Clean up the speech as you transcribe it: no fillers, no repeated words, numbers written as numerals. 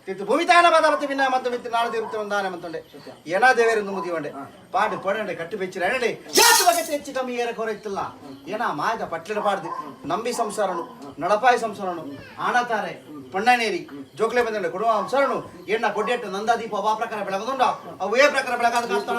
ತಿತ್ತು ಭೂಮಿತಾನ ಪದ ಪಿನ್ನ ಮಂತು ಮಿತ್ತು ನಾಳು ತಿರುತ್ತ ಒಂದಾನೆ ಮಂತುಂಡೆ ಏನ ದೇವೇರು ನುಮ್ಮುದಿವಂಡೆ ಪಾಡು ಪಡಂಡೆ ಕಟ್ಟು ಬೆಚ್ಚಿರ ಎಣಡೆ ಜಾತು ಬಗೆ ಹೆಚ್ಚು ಕಮ್ಮಿ ಏರ ಕೊರ ಇತ್ತಲ್ಲ ಏನ ಮಾಯದ ಪಟ್ಲಿಡ ಪಾಡ್ದು ನಂಬಿ ಸಂಸಾರನು ನಡಪಾಯಿ ಸಂಸಾರನು ಆಣತಾರೆ ಪಣ್ಣನೇರಿ ಜೋಕ್ಲೆ ಬಂದಂಡೆ ಕೊಡುವ ಸಂಸಾರನು ಎಣ್ಣ ಕೊಡ್ಡೆಟ್ಟು ನಂದಾದೀಪ ವಾ ಪ್ರಕಾರ ಬೆಳಗದುಂಡ ಅವು ಏ ಪ್ರಕಾರ ಬೆಳಗಾದ ಕಾಸ್ತಾನ.